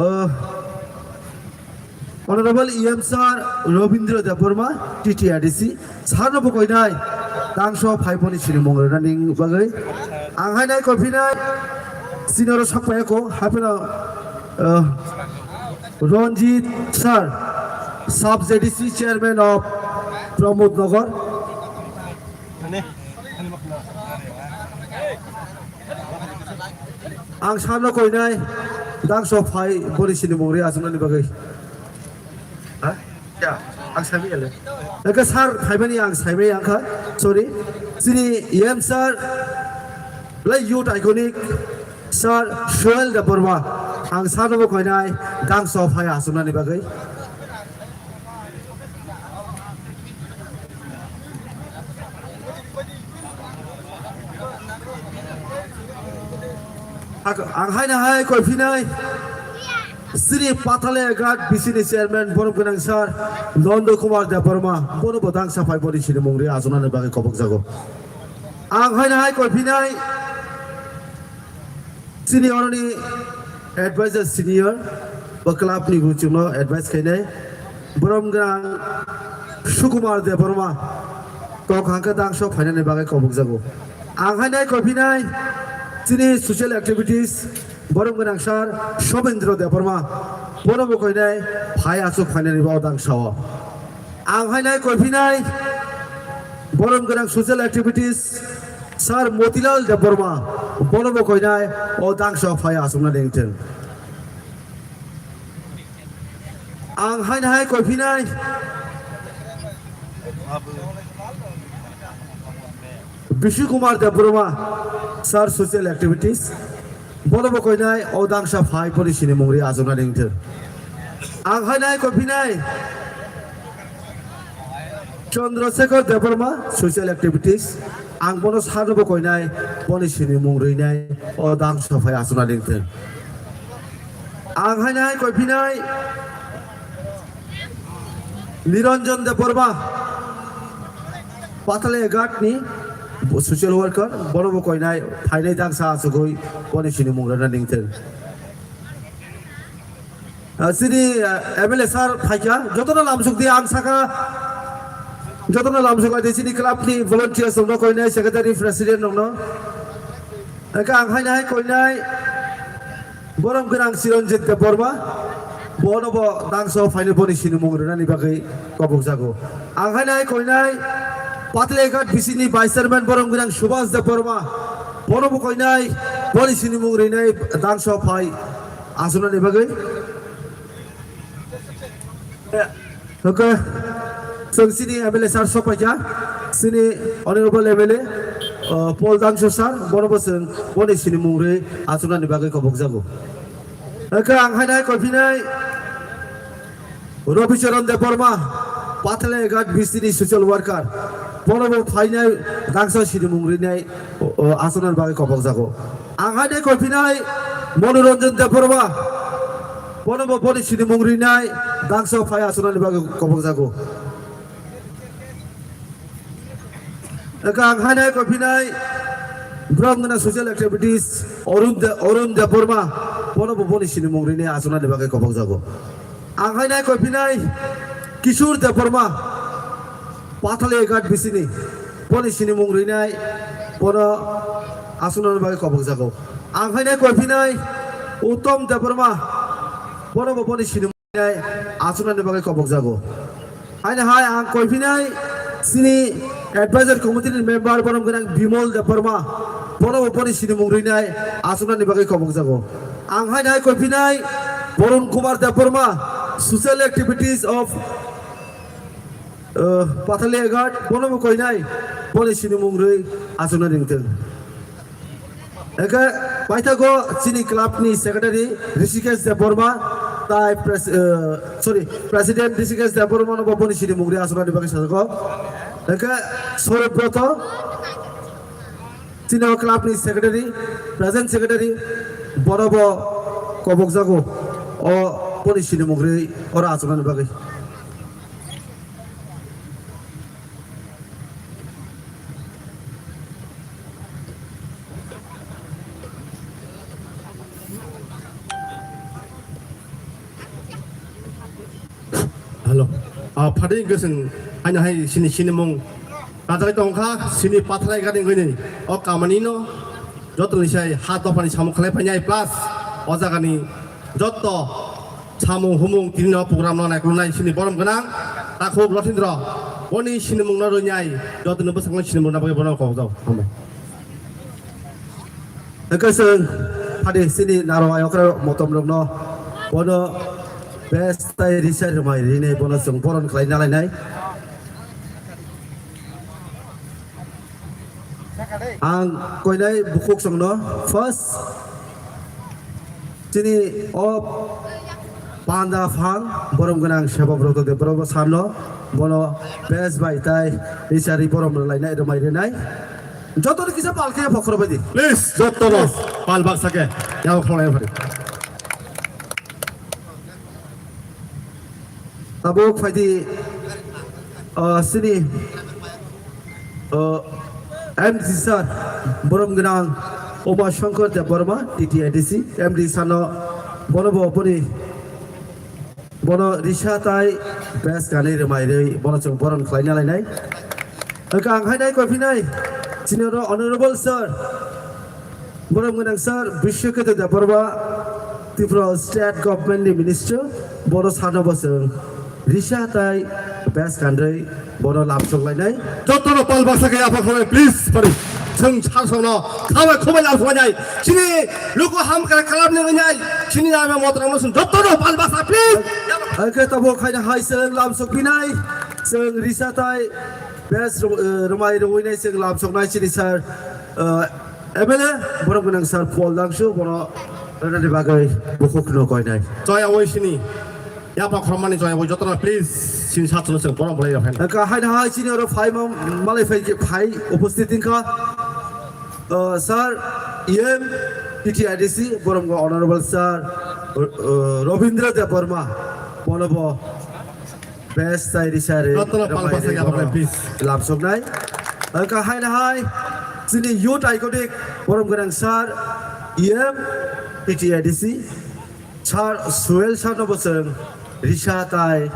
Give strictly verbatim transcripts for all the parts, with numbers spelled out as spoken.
Uh, Honorable E M Sir Robindra Debbarma, T T R D C, sarno bo koinai tangso phai boni sinimung rwnani bagwi. Ang hainai koiphinai senior sakpaya ko hapheno, uh, Ranjit Sir, Sub J D C Chairman of Pramod Nagar. Ang sarno koinai tangso phai boni sinimung rwi achuknani bagwi. Ha? Ya, ang saimanya le. Eke sir phaimani ang saimanya ang kha. Sorry. Chini E M sir, le youth iconic sir Suel Debbarma. Ang sarno bo koinai tangso phai achuknani bagwi. Ang haino hai koiphinai chini Pathalaya Ghat B C ni chairman borom gwnang sir Nondo Kumar Debbarma, bono bo tangsa phai boni sinimung rwi achuknani bagwi kobokjago. Ang haino hai koiphinai chini oroni advisor senior bo club ni buchungno advice khainai borom gwnang Sukumar Debbarma kok hangkhe tangso phainani bagwi kobokjago. Ang hainai koiphinai chini social activities borom gwnang sir Sobendra Debbarma bono bo koinai phai achuk phainani bo tangsa o. Ang hainai koiphinai borom gwnang social activities sir Motilal Debbarma, bono bo koinai o tangsa phai achukna ringthung. Ang hainai koiphinai Bishu Kumar Debbarma, sir social activities, bono bo koinai o tangsa phai boni sinimung rwi achukna ringthung. Ang hainai koiphinai Chandrasekhar Debbarma, social activities, ang bono sarno bo koinai boni sinimung rwinai o tangsa phai achukna ringthung. Ang hainai koiphinai Niranjan Debbarma, Pathalaya Ghat ni social worker, bono bo koinai phainai tangsa achugwi boni sinimung rwna ringthung. Ah, chini, ah, M L A sir phaikha, jotono lamsuk di ang saka, jotono lamsuk di chini club ni volunteers rokno koinai secretary president rokno. Eka ang hainai koinai borom gwnang Chiranjit Debbarma, bono bo tangso phainai boni sinimung rwnani bagwi kobokjago. Ang hainai koinai Pathalaya Ghat B C ni vice chairman borom gwnang Subhas Debbarma, bono bo koinai boni sinimung rwnai tangso phai achuknani bagwi. Okay. Chwng chini M L A sir sokpaikha, chini honorable M L A, uh, Paul Dangso sir, bono bo chwng boni sinimung rwi achuknani bagwi kobokjago. Okay, ang hainai koiphinai Rabicharan Debbarma, Pathalaya Ghat B C ni social worker, bono bo phainai tangsa sinimung rwnai, uh, achuknani bagwi kobokjago. Ang hainai koiphinai Manoranjan Debbarma, bono bo boni sinimung rwnai tangsa phai achuknani bagwi kobokjago. Eka ang hainai koiphinai borom gwnang social activities Arun De-, Arun Debbarma, bono bo boni sinimung rwnai achuknani bagwi kobokjago. Ang hainai koiphinai Kishore Debbarma, Pathalaya Ghat B C ni, boni sinimung rwnai, bono achuknani bagwi kobokjago. Ang hainai koiphinai Uttam Debbarma, bono bo boni sinimung rwnai achuknani bagwi kobokjago. Haino hai ang koiphinai chini advisor committee ni member borom gwnang Bimol Debbarma, bono bo boni sinimung rwnai achuknani bagwi kobokjago. Ang haino hai koiphinai Barun Kumar Debbarma, social activities of, uh, Pathalaya Ghat, bono bo koinai boni sinimung rwi achukna ringthung. Eke paithago chini club ni secretary Rishikesh Debbarma, tai pres-, eh, sorry, President Rishikesh Debbarma no bo boni sinimung rwi achuknani bagwi sajago. Eke Saurabh Broto, chini o club ni secretary, present secretary, bono bo kobokjago o boni sinimung rwi oro achuknani bagwi. Ah, phadi hwnkhe chwng haino hai sini sinimung kajagwi tongkha, sini patharai gani wngwi o kamanino jotoni sai ha dophani samung khlai painai, plus o jagani jotto samung humung tinino program no naikolnai sini borom gwnang takhuk Lothendro, boni sinimung no rwnai jotoni bwskango sinimung nabagwi bono kokjao. Hambai. Hwnkhe chwng phadi sini naro ayokra motom rokno bono best tai risa rwmai rinai bono chwng boron khlai nalainai. Ang koinai bukhuk songno first chini o panda phang borom gwnang Seba Broto de Brobo sanno bono best bai tai risa ri borom rwlainai rwmai rinai. Joto ni kisa pal khe phokro bai di. Please, joto no pal baksa khe yao khonai phari. Tabuk phaidi, uh, sini, uh, M D sir, borom gwnang Uma Shankar Debbarma, T T A D C, M D sano bono bo boni Bono risa tai best kanwi rwmai rwi bono chwng boron khlai nalainai. Hwnkhe ang hainai koiphinai chini oro honorable sir, borom gwnang sir Biswaketu Debbarma, Tripura State Government ni Minister, bono sano bo chwng risa tai best kanwi bono lamsok lainai. Jotono pal baksa khe yapha khlai, please, pari. Chwng sar songno khabai khubai lamsok lainai. Chini luku ham kara kalam ni wngnai. Chini nama motra mo sung jotono pal baksa, please. Hwnkhe tabuk khaina hai chwng lamsok pinai. Chwng risa tai best ro-, eh, rwmai rwinai chwng lamsoknai chini sir, eh, M L A, borom gwnang sir Paul Dangsu, bono rwnani bagwi bukhuk no koinai. Joya oi sini. Yapha khorokmani joya bo jotono please sini satno se borom bolai ya phaina. Ka hai na hai chini oro phai ma malai phai ke phai upasthit wngkha. Uh, sir, E M, T T I D C, borom go honorable sir, uh, Robindra Debbarma, bono bo best tai risa re. Jotono pal rwmai basa re ya bono phaina, please. Lamsoknai. Ka hai na hai chini youth iconic, borom gwnang sir, E M, T T I D C, Sir Suel sir no bo chwng risa tai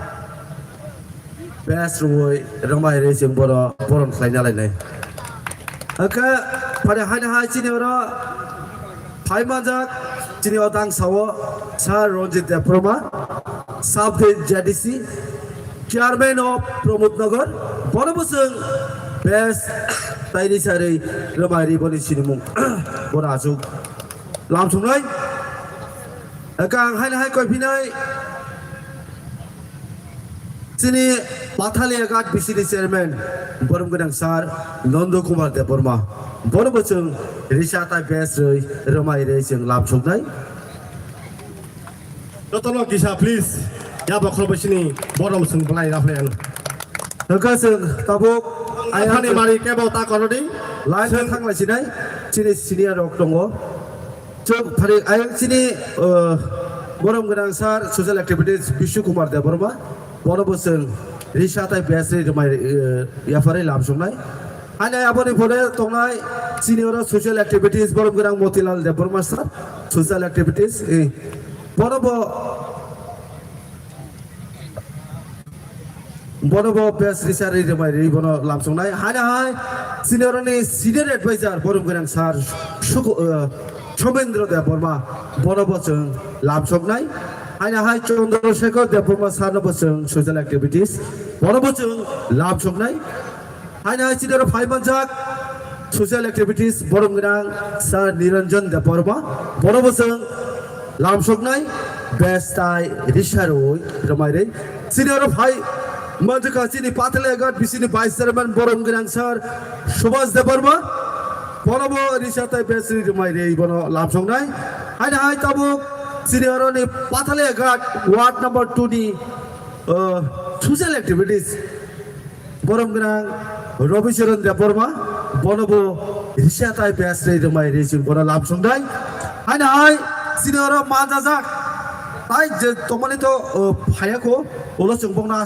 best rwui rwmai rwi chwng bono boron khlai nalainai. Hwnkhe phari haino hai chini oro phai manjak chini o dang sao Sir Ranjit Debbarma, Sub J D C, Chairman of Pramod Nagar, bono bo chwng best tai risa rwi rwmai rwi boni sinimung bono achuk lamsoknai. Hwnkhe ang haino hai koi phinai chini Pathalia Ghat B C ni chairman borom gwnang sir Nondo Kumar Debbarma. Bono bo chwng risa tai best rwi rwmai rwi chwng lamsoknai. Jotono kisa please. Ya bokhorok bai sini borom chwng belai raphai ano. Hwnkhe chwng tabuk ayang ani mari kebo ta korodi. Line chwng thang lai sinai chini senior rok tongo. Chwng phari ayang chini, uh, borom gwnang sir social activities Bishu Kumar Debbarma, bono bo chwng risa tai best rwi rwmai, uh, yapharwi lamsoknai. Haino aboni pore tongnai chini oro social activities borom gwnang Motilal Debbarma sir, social activities, eh, bono bo Bono bo best risa rwi rwmai rwi bono lamsoknai. Haino hai senior ni senior advisor borom gwnang sir Suku-, uh, Somendra Debbarma, bono bo chwng lamsoknai. Haino hai Chandra Shekhar Debbarma sir no bo chwng social activities, bono bo chwng lamsoknai. Haino hai chini oro phai manjak social activities borom gwnang sir Niranjan Debbarma, bono bo chwng lamsoknai best tai risa rwi rwmai rwi. Chini oro phai manjak chini Pathalia Ghat B C ni vice chairman borom gwnang sir Subhas Debbarma, bono bo risa tai best rwi rwmai rwi bono lamsoknai. Haino hai tabuk chini oro ni Pathalia Ghat ward number two ni, uh, social activities borom gwnang Rabi Charan Debbarma, bono bo risa tai best rwi rwmai rwi chwng bono lamsoknai. Haino hai chini oro manjajak tai je tongmani to, uh, phaiya kho, ulo chwng bokno